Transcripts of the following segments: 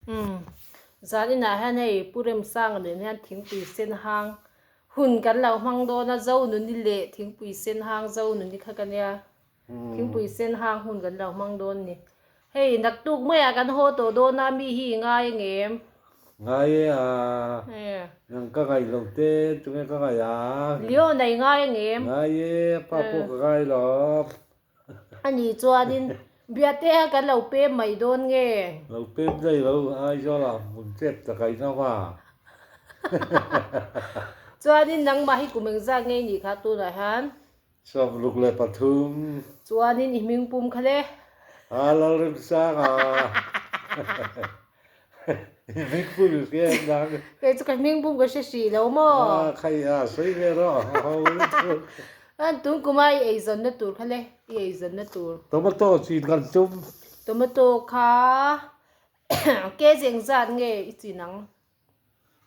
Umm zan inah hian hei Pu Remsanga nen hian thingpui sen hang hun kan lo hmang dawn a Zonuni leh thingpui sen hang Zonuni kha ka nia thingpui sen hang hun kan lo hmang dawn ni. Hei naktuk maiah kan haw tawh dawn a mi hi i ngai angem? Ngai e a, nang ka ngaih lo te tunge ka ngaih a? Leon a i ngai angem? Ngai e, a pa pawh ka ngai lo. A nih chuanin Biate a kan lo pem mai dawn nge? Lo pem daih lo, Aizawl ah hmun tep tak a inawm a. Chuanin nangmah hi kum engzat nge i nih kha tunah hian? 63. Chuanin i hming pum kha le. A Lalremsang a. I hming pum i hria em nang? Kei chu ka hming pum ka hre hrih lo maw? A khai a sawi ve rawh a ho lutuk. Chuan tun kuma i eizawnna tur kha le, i eizawnna tur. Tomato chin kan tum. Tomato kha kg engzat nge i chin ang?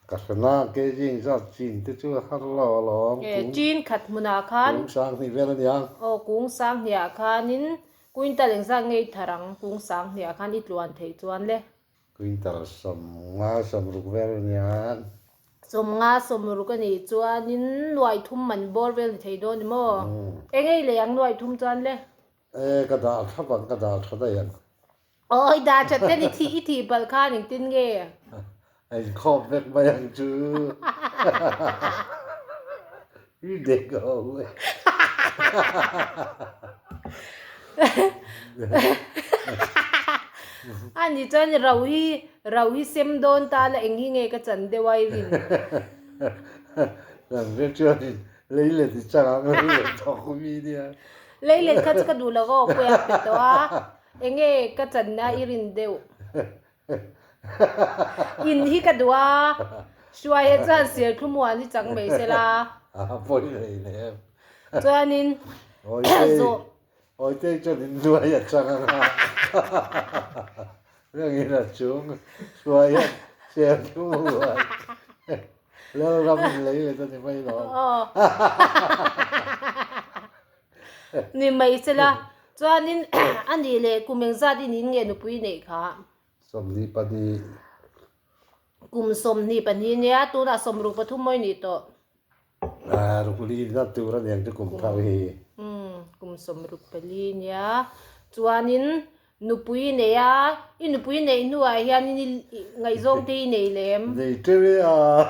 Ka hre na, kg engzat chin te chu a har lo alawm. E, chin khat hmunah khan. Kung sang hnih vel a nia. Aw, kung sang hniah khanin quintal engzat nge i thar ang? Kung sang hniah khan i tluan theih chuan le. Quintal 50 60 vel a nia. 50 60 a nih chuanin nuai thum man bawr vel ni thei dawn ni maw? Eng ei leh ang nuai thum chuan le? E, ka dah thlap ang, ka dah tha daih ang. Awi dah that ten i thih i thih palh khan engtin nge? A inkhawm vek mai ang chu. I dek ho e. A nih chuan ro hi ro hi sem dawn ta la eng hi nge ka chan deuh a i rin? Nang te chuan lei let i chang ang lei let thawk mi nia. Lei let kha chu ka duh lo aw pawi a pe tawh a. Enge ka channa i rin deuh? In hi ka duh a, Hruaia chuan serthlumuan hi chang mai se la. A pawi hlei lem. Chuanin zawh. Awitei chuan in hnuai a chang ang a, rengin a chung Hruaia serthlumuan Lalram in lei let a ni mai lo. Ni mai sela, chuanin a nih leh kum engzat i nin nge nupui neih kha? 22. Kum 22 nia, tunah 63 mawi nih tawh. Ah, ruk li na tur a niang chu kum thar hi. Umm, kum 64 nia, chuanin Nupui i nei a, i nupui neih hnuah hian i ngaihzawng te i nei lem? Nei teuh e a,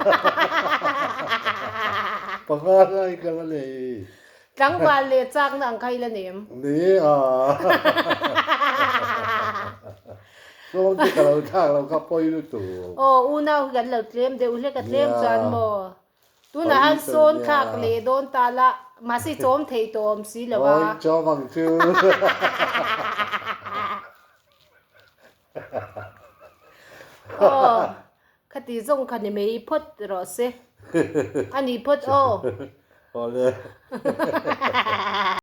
panga lai ka la nei. Tlangval leh chakna ang kha i la nei em? Nei e a, sawm te ka lo thlak lo kha pawi lutuk. Aw, unau hi kan lo tlem deuh hlek a tlem chuan maw? Tunah hian sawn thlak leh dawn ta la, mahse i chawm thei tawh awm si lo a. Aw, i chawm ang chu. Aw, khati zawng kha ni mai phawt rawh se. A ni phawt aw. Awle.